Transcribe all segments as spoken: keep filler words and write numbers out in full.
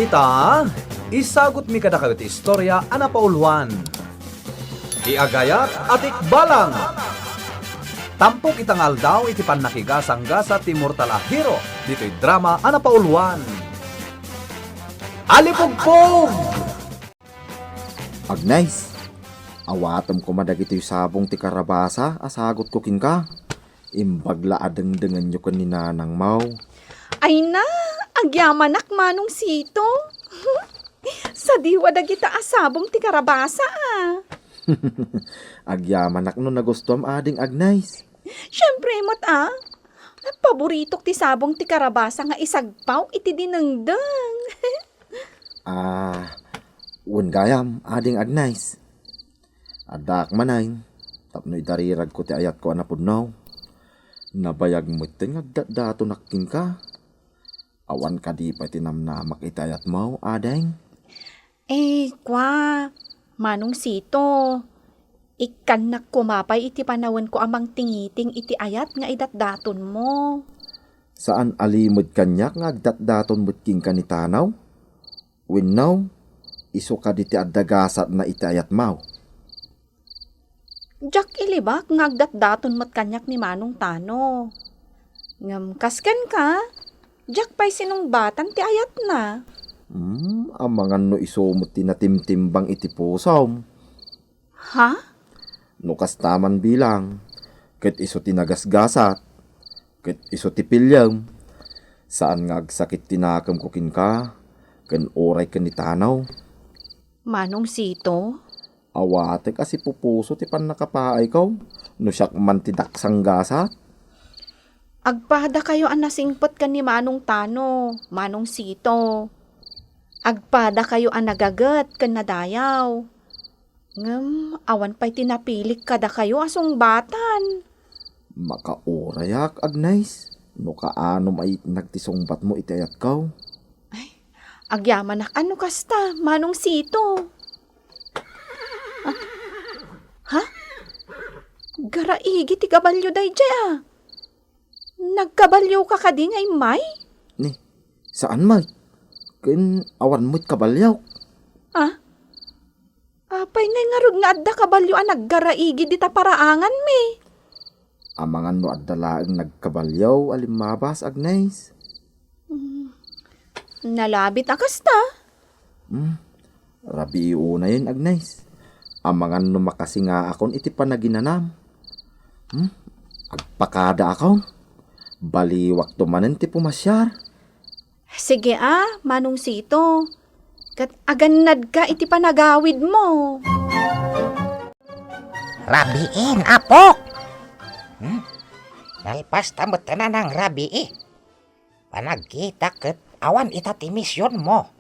Ta, isagutmi kadakayo ti istorya a napauluan. Ti agayat a tikbalang. Tampok ita nga aldaw iti pannakigasanggasat ti immortal a hero ditoy drama a napauluan. Alipugpog! Agnes, awatem koma dagitoy sabong ti karabasa a sagutko kenka. Imbag la a dengdengenyo ken ni nanangmo. Ay na, agyamanak, Manong Sito. Sadiwa dagita a sabong ti karabasa, a. Agyamanak no nagustuam, Ading Agnes. Siempre met, a. Paboritok ti sabong ti karabasa nga isagpaw iti dinengdeng. Ah, wen gayam, Ading Agnes. Addaak manen, tapno idariragko ti ayatko a napudno. Nabayag metten nga agdatdatonak kenka. Awan kadi pay ti namnamak iti ayatmo, Ading? Eh, kua, Manong Sito, ikkannak koma pay iti panawenko a mangtingiting iti ayat nga idatdatonmo. Saan a limed kaniak nga agdatdaton met kenka ni Tano? Wenno, isu kadi ti adda gasatna iti ayatmo? Diak ilibak nga agdatdaton met kaniak ni Manong Tano. Ngem kas kenka, diak pay sinungbatan ti ayatna. Hmm, amangan no isu met ti natimtimbang iti pusom. Ha? No kasta man bilang, ket isu ti nagasgasat, ket isu ti piliem, saan nga agsakit ti nakemko kenka, ken uray ken ni Tano. Manong Sito? Awatek a sipupuso ti pannakapaayko, no siak man ti daksanggasat. Agpadakayo a nasingpet ken ni Manong Tano, Manong Sito. Agpadakayo a nagaget ken nadayaw. Ngem awan pay ti napilik kadakayo a sungbatan. Makaurayak, Agnes, no kaano maitnag ti sungbatmo iti ayatko. Ay, agyamanak a no kasta, Manong Sito. Ah, ha? Garaigi ti kabalio daydiay, a. Nagkabalioka kadi nga immay? Ni, saan met. Ken awan met kabalio. Ah? Apay ngay ngarud nga adda kabalio a naggaraigi dita paraanganmi? Amangan no adda laeng nagkabalio a limmabas, Agnes. Mm, nalabit a kasta. Hmm, rabii unayen, Agnes. Amangan no makasingaakon iti panaginanam. Hmm, agpakadaakon. Baliwakto manen ti pumasiar. Sige a, Manong Sito. Ket agannadka iti panagawidmo. Rabiin, apok! Hmm? Nalpasta met ti nanang rabii. Panagkitak ket awan ita ti misionmo.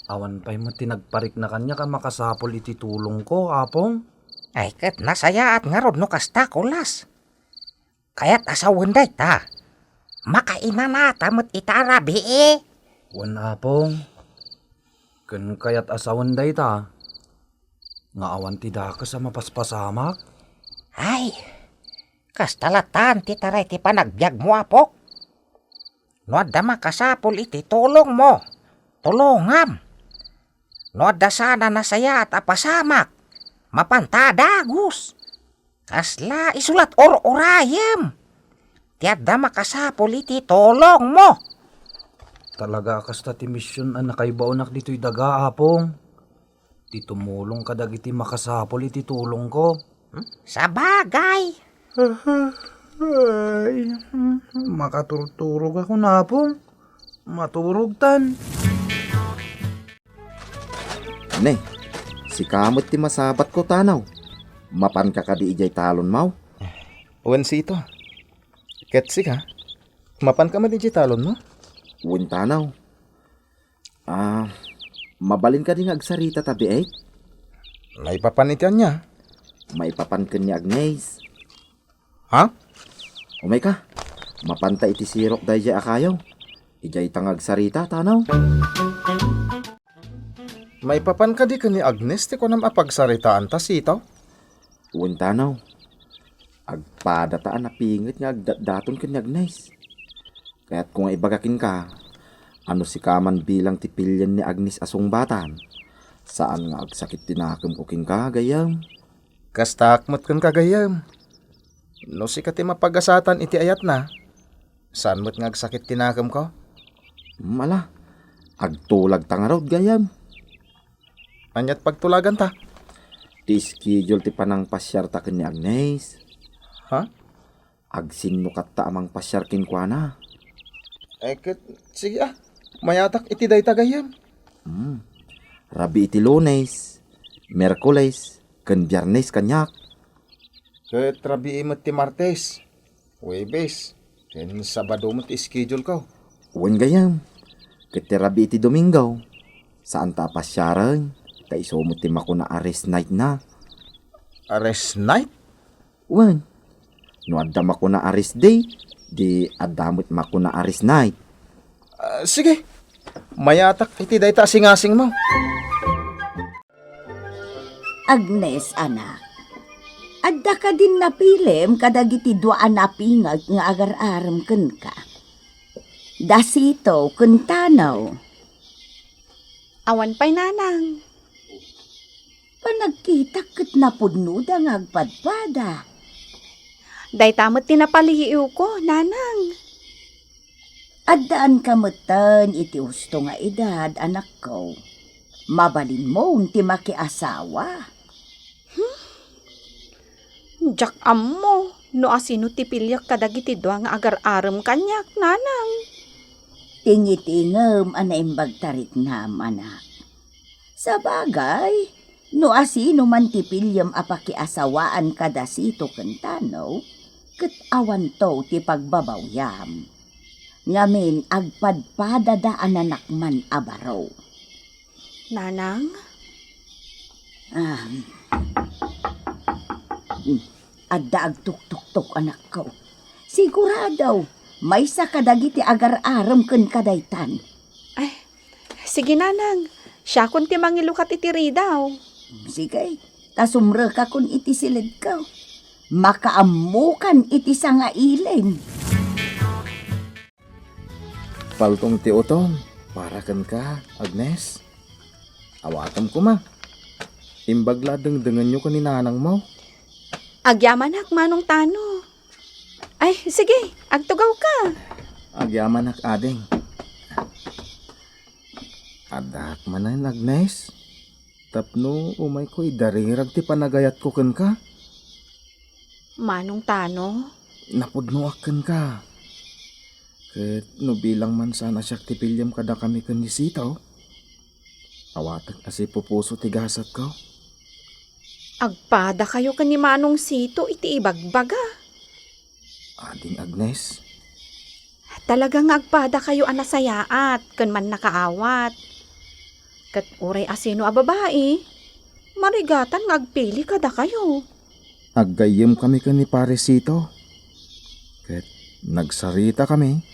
Awan pay met ti nagparikna kaniak a makasapul iti tulongko, Apong. Ay, ket nasayaat ngarud no kasta, kulas. Kayat a sawen dayta. Makainanata met ita a rabii. Wen, Apong. Ken kayat a sawen dayta, nga awan ti dakes a mapaspasamak? Ay, kasta latan ti taray ti panagbiagmo, apok. No adda makasapul iti tulongmo, tulongam. No adda saan a nasayaat a pasamak, mapanta a dagus. Kasla isu la ti ur-urayem ti adda makasapul iti tulongmo. Talaga a kasta ti mision a nakaibaonak ditoy daga, Apong. Ti tumulong kadagiti makasapul iti tulongko. Hmm? Sabagay. Ay, makaturturog ako, Apong. Maturogtan. Ne, sika met ti masabatko, Tanaw. Mapanka kadi idiay talonmo? Wen, Sito. Ket sika, mapanka met idiay talonmo? Wen, Tanaw. Ah, mabalin kadi nga agsarita ta biit? Maipapan iti ania? Maipapan ken ni Agnes. Ha? Umayka. Mapanta iti sirok daydiay a kayo. Idiay ta nga agsarita, Tanaw. Maipapan kadi ken ni Agnes ti kunam a pagsaritaanta, Sito? Wen, Tanaw. Agpadata a napinget nga agdatdaton ken ni Agnes. Kayatko nga ibaga kenka, A no sika man bilang ti pilien ni Agnes a sungbatan, saan nga agsakit ti nakemko kenka, gayyem? Kastaak met kenka, gayyem. No sika ti mapagasatan iti ayatna, saan met nga agsakit ti nakemko? Mala, agtulagta ngarud, gayyem. Ania't pagtulaganta? Ti schedule ti panangpasiarta ken ni Agnes. Ha? Agsinnukatta a mangpasiar kenkuana. Eh, ket, sige, ah. Mayatak iti dayta, gayyem. Hmm. Rabii ti Lunes, Miyerkules, ken Biyernes kaniak. Ket rabii met ti Martes, Huwebes, ken Sabado met ti schedule ko. Wen, gayyem. Ket ti rabii ti Domingo, saanta a pasiaren, ta isu met ti makuna a rest night na. A rest night? Wen. No adda makuna a rest day, di adda met makuna a rest night. Ah, sige. Mayatak iti dayta a singasingmo. Agnes, anak, adda kadin napilim kadagiti dua a napinget nga agar-arem kenka? Da Sito ken Tano. Awan pay, nanang. Panagkitak ket napudnoda nga agpadpada. Dayta met ti napaliiwko, nanang. Addaanka metten iti husto nga edad, anakko. Mabalinmon ti makiasawa. Hmm? Diak ammo no asino ti piliek kadagiti dua nga agar-arem kaniak, nanang. Tingitingem a naimbag ta riknam, anak. Sabagay, no asino man ti piliem a pakiasawaan kada Sito ken Tano, ket awanto ti pagbabawyam. Ngamin, agpadpadada a nanakman a baro. Nanang? Ah. Hmm. Adda agtuktuktok, anakko. Sigurado, maysa kadagiti agar-arem ken kadaytan. Ay, sige, nanang. Siakon ti mangilukat iti ridaw. Sige, ta sumrekakon iti siledko. Makaammokan iti sangailin. Paltong ti utong para kenka, Agnes. Awatem koma. Imbag la a dengdengenyo ken ni nanangmo. Agyamanak, Manong Tano. Ay, sige, agtugawka. Agyamanak, ading. Addaak manen, Agnes. Tapno umayko idarirag ti panagayatko kenka. Manong Tano? Napudnoak kenka. Ket no bilang man saan a siak ti piliem kadakami ken ni Sito, awatek a sipupuso ti gasatko. Agpadakayo ken ni Manong Sito iti ibagbaga. Ading Agnes. Talaga nga agpadakayo a nasayaat ken mannakaawat. Ket uray asino a babai, marigatan nga agpili kadakayo. Aggayyemkami ken ni Pare Sito. Ket nagsaritakami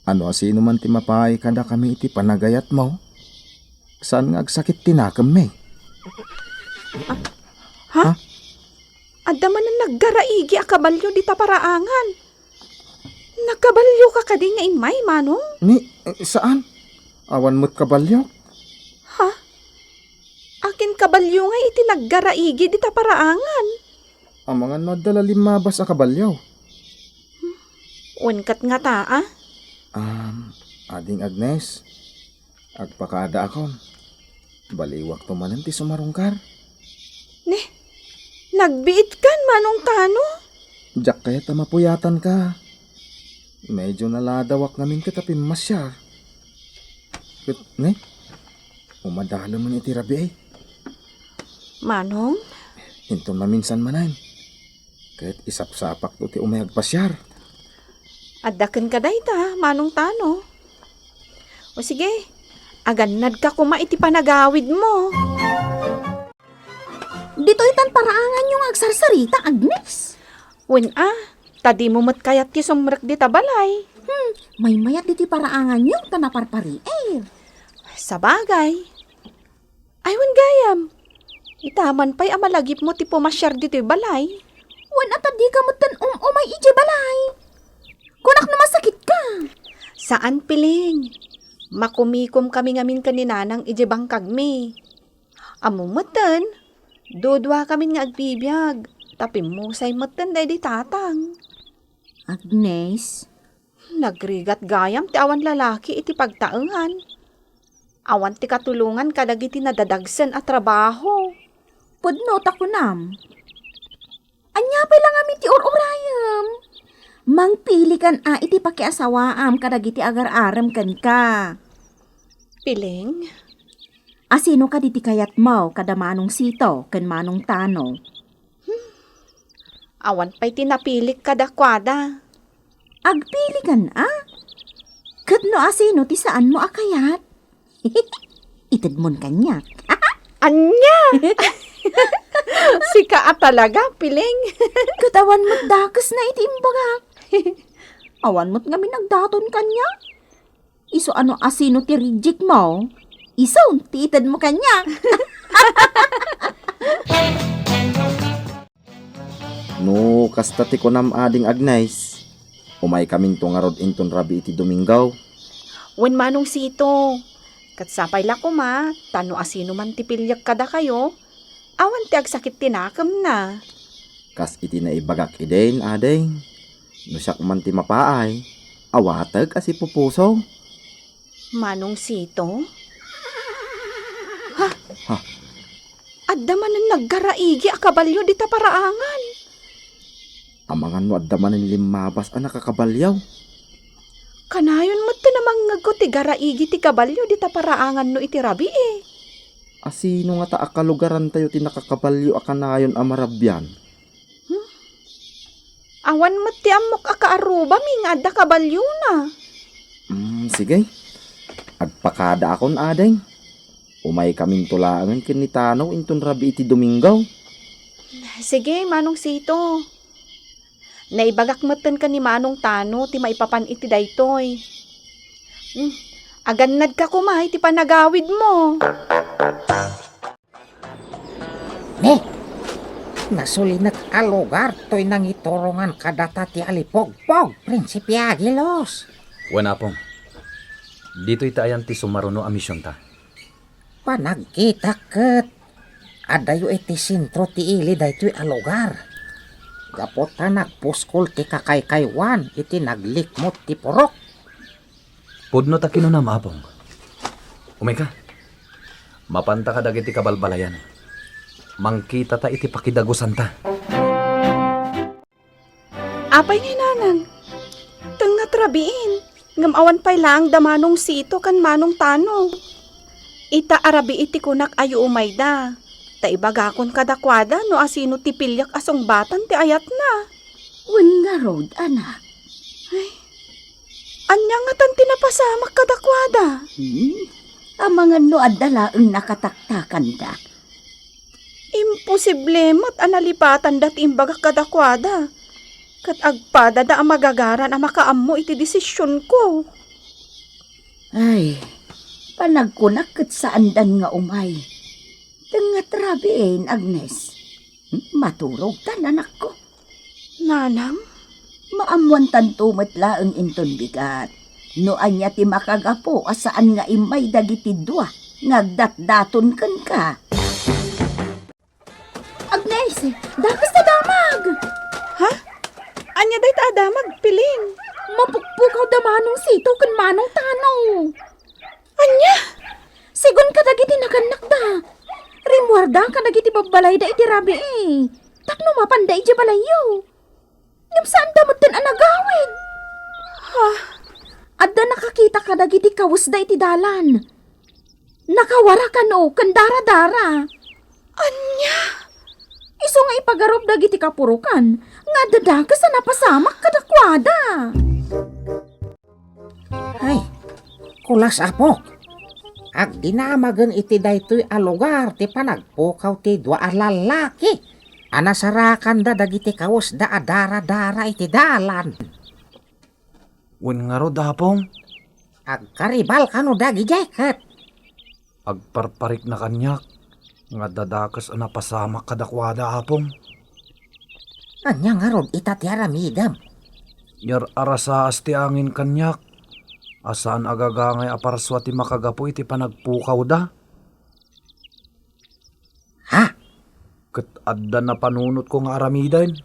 a no asino man ti mapaay kadakami iti panagayatmo, saan nga agsakit ti nakemmi. Ah, ha? Ha? Adda manen naggaraigi a kabalio dita paraangan. Nagkabalioka kadi nga immay, Manong? Ni, eh, saan? Awan met kabalio. Ha? Akin kabalio nga iti naggaraigi dita paraangan? Amangan no adda la limmabas a kabalio. Wen ket ngata, a? Um, Ading Agnes, agpakadaakon. Baliwakto manen ti sumarungkar. Ne, nagbiitkan, Manong Tano? Diak kayat a mapuyatanka. Medyo naladawak ngamin ket a pimmasiar. Ket, ne? Umadalem man iti rabii. Manong? Inton maminsan manen. Ket isapsapakto ti umay agpasiar. Adda kenka dayta, Manong Tano. O sige, agannadka koma iti panagawidmo. Ditoy tan paraanganyo nga agsarsarita, Agnes. Wen a, ta dimo met kayat ti sumrek dita balay. Hmm, maymayat ditoy paraanganyo ta naparpariir. Sabagay. Ay, wen gayam. Itaman pay a malagipmo ti pumasiar ditoy balay. Wen a ta dika metten um-umay idiay balay. Kunak no masakitka. Saan, Piling. Makumikomkami ngamin ken ni Nanang idiay bangkagmi. Ammom metten, duduakamin nga agbibiag, ta pimmusay metten daydi Tatang. Agnes? Nagrigat gayam ti awan lalaki iti pagtaengan. Awan ti katulongan kadagiti nadadagsen a trabaho. Pudno ta kunam. Ania pay la ngamin ti ur-urayem? Mangpilikan a iti pakiasawaam kadagiti agar-arem kenka. Piling? Asino kadi ti kayatmo kada Manong Sito ken Manong Tano? Awan pay ti napilik kadakuada. Agpilikan a? Ket no asino ti saanmo a kayat? Itedmon kaniak. Ania? Sika a talaga, Piling. Ket awan met dakesna iti imbagak. Awan met ngamin agdaton kaniak. Isu a no asino ti reject mo, isu ti itedmo kaniak. No kasta ti kunam, Ading Agnes, umaykaminto ngarud inton rabii ti Domingo. Wen, Manong Sito, ket sapay la koma, ta no asino man ti piliek kadakayo, awan ti agsakit ti nakemna. Kas iti naibagak idin, Ading, no siak man ti mapaay, awatek a sipupuso. Manong Sito? Ha? Ha? Adda manen naggaraigi a kabalio dita paraangan. Amangan no adda manen limmabas a nakakabalio. Kanayon met ti namangngegko ti garaigi ti kabalio dita paraangan no iti rabii. Asino ngata a kalugarantayo ti nakakabalio a kanayon a marabian? Hmm? Awan met ti ammok a kaarrubami nga adda kabaliona. Mm, sige. Agpakadaakon, Ading. Umaykaminto laengen ken ni Tano inton rabii ti Domingo. Sige, Manong Sito. Naibagak metten ken ni Manong Tano ti maipapan iti daytoy. Hmm, agannadka koma iti panagawidmo. Ne, nasulinek a lugar toy nangiturongan kadata ti alipogpog, Prinsipe Agilos. Wen, Apong. Ditoy ta ayan ti sumaruno a misionta. Panagkitak ket adayo iti sentro ti ili daytoy a lugar. Gapu ta nagpuskol ti kakaykaywan iti naglikmut ti purok. Pudno ta kinunam, Apong. Umayka. Mapanta kadagiti kabalbalayan. Mangkitata iti pakidagusanta. Apay ngay, Nanang? Tengnga ti rabiin, ngem awan pay laeng da Manong Sito ken Manong Tano. Ita a rabii ti kunak a umayda, ta ibagakon kadakuada no asino ti piliek a sungbatan ti ayatna. Wen ngarud, anak. Ay, ania ngatan ti napasamak kadakuada? Hmm? Amangan no adda laeng nakataktakanda. Imposible met a nalipatanda ti imbagak kadakuada. Ket agpadada a magagaran a makaammo iti desisionko. Ay, panagkunak ket saandan nga umay. Tengnga ti rabiin, Agnes. Hmm, maturogtan, anakko. Nanang? Maammoantanto met laeng inton bigat no ania ti makagapu a saan nga immay dagiti dua nga agdatdaton kenka. Agnes, dakes ta damag! Ha? Ania dayta a damag, Piling? Mapukpukaw da Manong Sito ken Manong Tano. Ania? Sigun kadagiti nakannakda. Rimmuarda kadagiti babbalayda iti rabii. Tapno mapanda idiay balayyo. Ngem saanda metten a nagawid. Ha? Adda nakakita kadagiti kawesda iti dalan. Nakawara kano ken daradara. Ania? Isu nga ipagarup dagiti kapurokan nga adda dakes a napasamak kadakuada. Ay, kulas, Apok. Agdinamagen iti daytoy a lugar ti panagpukaw ti dua a lallaki a nasarakanda dagiti kawesda a daradara iti dalan. Wen ngarud, Apong? Agkaribal kano dagidiay ket Agparparikna kaniak nga adda dakes a napasamak kadakuada, Apong. Ania ngarud ita ti aramidem? Yar-arasaas ti angin kaniak. a saan a gagangay a parsua ti makagapu iti panagpukawda. Ha? Ket adda napanunotko nga aramiden,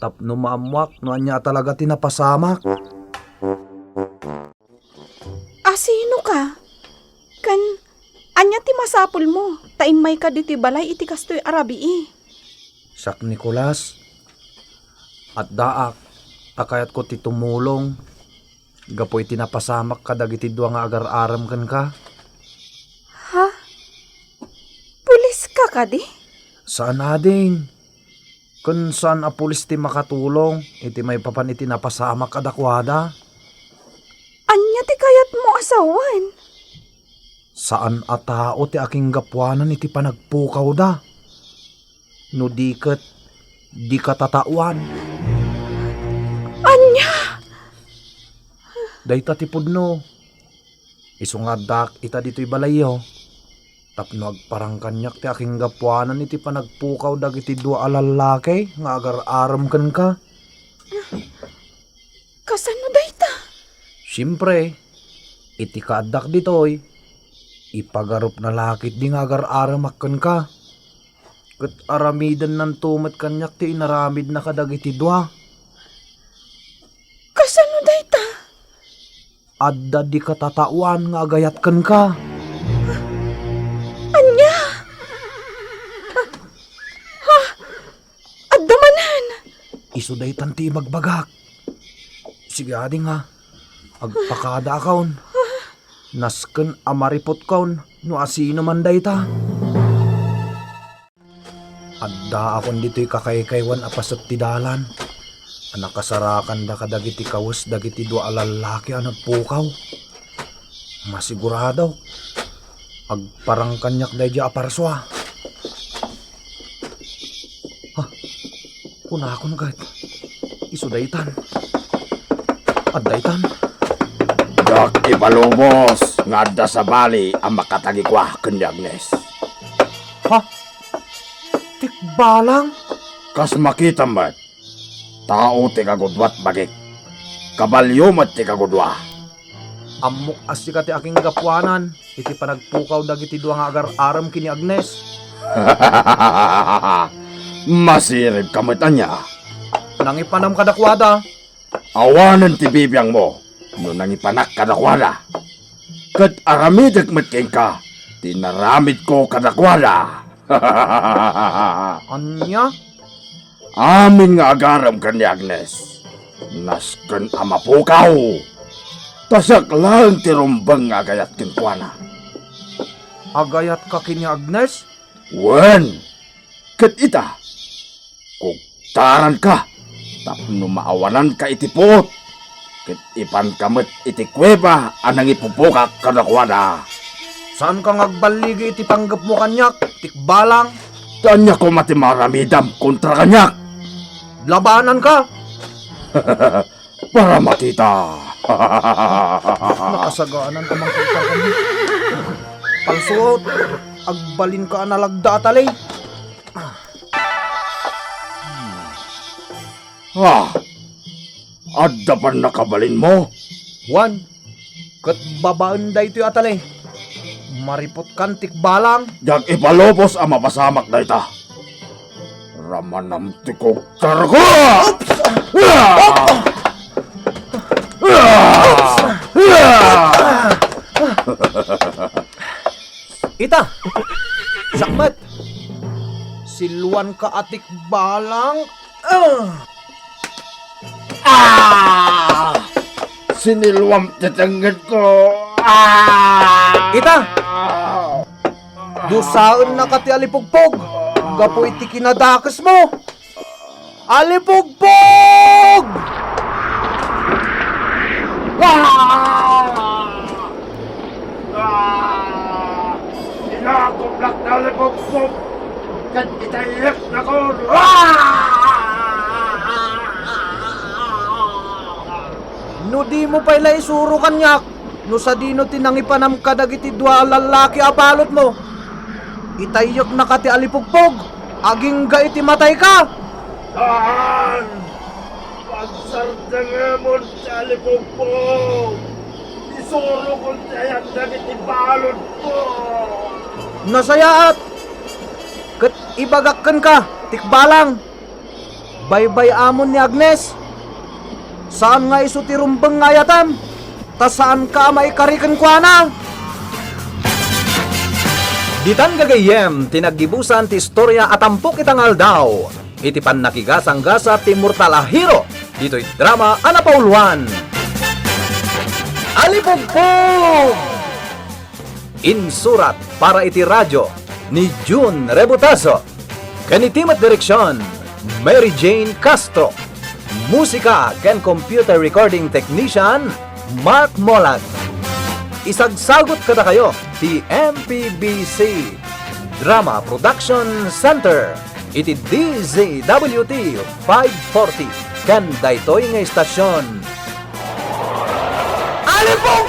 tapno maammoak no ania a talaga ti napasamak. Asino ka? Ken ania ti masapulmo ta immayka ditoy balay iti kastoy a rabii? Siak Nicolas, addaak ta kayatko ti tumulong gapu iti napasamak kadagiti dua nga agar-arem kenka. Ha? Puliska kadi? Saan ading. Ken saan a pulis ti makatulong iti maipapan iti napasamak kadakuada. Ania ti kayatmo a sawen? Saan a tao ti akinggapuanan iti panagpukawda. No di ket, dika tataoan. Ania? Dayta ti pudno. Isu nga addaak ita ditoy balayyo, tapno agparang kaniak ti akinggapuanan iti panagpukaw dagiti dua a lallaki nga agar-arem kenka. Kasano dayta? Siempre, iti kaaddak ditoy, ipagarupna la ketdi nga agar-aremak kenka. Ket aramidennanto met kaniak ti inaramidna kadagiti dua. Kasano dayta? Adda dika tataoan nga agayat kenka. Ania? Ha? Adda manen? Isu daytan ti ibagbagak. Sige ading ha. Agpakadaakon. Nasken a maripotkon no asino man dayta. Addaakon ditoy kakaykaywan a paset ti dalan a nakasarakanda kadagiti kawes dagiti dua a lallaki a nagpukaw. Masiguradok, agparang kaniak daydiay a parsua. Ha? Kunakon ket, isu daytan. Adda itan. Diak ipalubos nga adda sabali a makatagikua ken ni Agnes. Ha? Tikbalang? Kas makitam met, tao ti kagudua ti bagik. Kabalio met ti kagudua. Ammok a sika ti akinggapuanan iti panagpukaw dagiti dua nga agar-arem ken ni Agnes. Masiribka met ania? Nangipanam kadakuada. Awanen ti bibiangmo no nangipanak kadakuada. Ket aramidek met kenka ti naramidko kadakuada. Ania? Amin nga agarem ken ni Agnes, nasken a mapukaw. Ta siak laeng ti rumbeng nga agayat kenkuana. Agayatka ken ni Agnes? Wen, ket ita, kugtaranka tapno maawananka iti puot, ket ipanka met iti kueba a nangipupokak kadakuada. Saanka nga agballigi iti panggepmo kaniak, tikbalang. Ta ania koma ti maaramidam kontra kaniak? Labananka! Para makita. Nakasagana a mangkita kami. Palsuot, agbalinka a nalagda, Atale. Ah, adda pannakabalinmo? Wen, ket babaen daytoy, Atale. Maripotkan, tikbalang. Diak ipalubos a mapasamak dayta. Ramanam ti kugtarko! Oops! Ah! Oops! Ah! Ah! Ita! Siak met! Siluanka a tikbalang! Ah! Ah! Siniluam ti tengngedko! Ah! Ita! Dusaennaka ti alipugpog gapu iti kinadakesmo! Alipugpog! Ah! Ah! Inakuplak na alipugpog ket itayyeknakon! Ah! No dimo pay la isuro kaniak, no sadino ti nangipanam kadagiti dua a lallaki a balotmo, itayyeknaka ti alipugpog agingga iti matayka. Saan! Pagsardengemon ti alipugpog! Isuro kon ti ayat dagiti baludko. Nasayaat! Ket ibagak kenka, tikbalang. Baybay-amon ni Agnes. Saan nga isu ti rumbeng nga ayatem, ta saanka a maikari kenkuana. Ditan gagayyem ti naggibusan ti istorya a tampok ita nga aldaw iti pannakigasanggasat ti mortal a hero ditoy drama a napauluan. Alipugpog! Insurat para iti radyo ni Jun Rebutazo. Ken iti met direksion, Mary Jane Castro. Musika ken computer recording technician, Mark Molag. Isagsagut kadakayo ti M P B C Drama Production Center iti D Z W T five forty ken daytoy nga istasion. Alipong